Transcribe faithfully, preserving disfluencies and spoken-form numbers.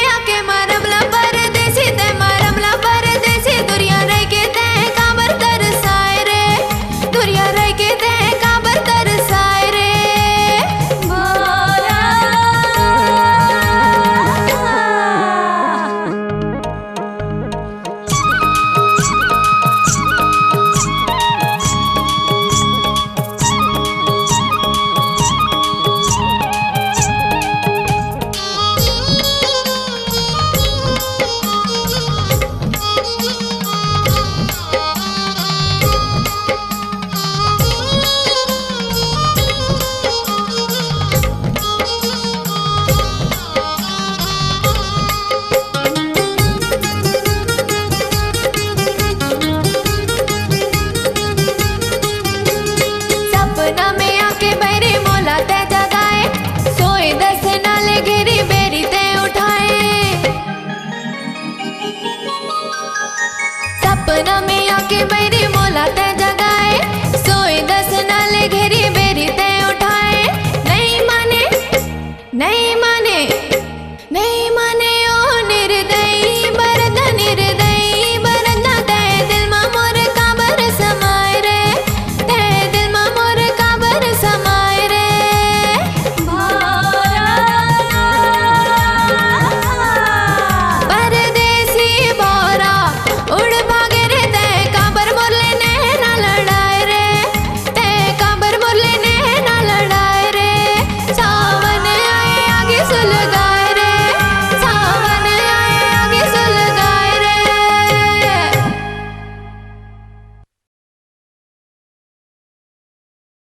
आके मारम ला परदेसी, तैं मारम ला परदेसी, दुरिया रहिके तैं काबर तरसाय रे, दुरिया रहिके तैं काबर तरसाय रे। भोला। सपना में आके बैरी मोला तैं जगाए, सोए दस नाले घेरी बेरी तैं उठाए। सपना में आके बैरी मोला तैं जगाए, सोए दस नाले घेरी बेरी तैं उठाए। नहीं माने, नहीं माने,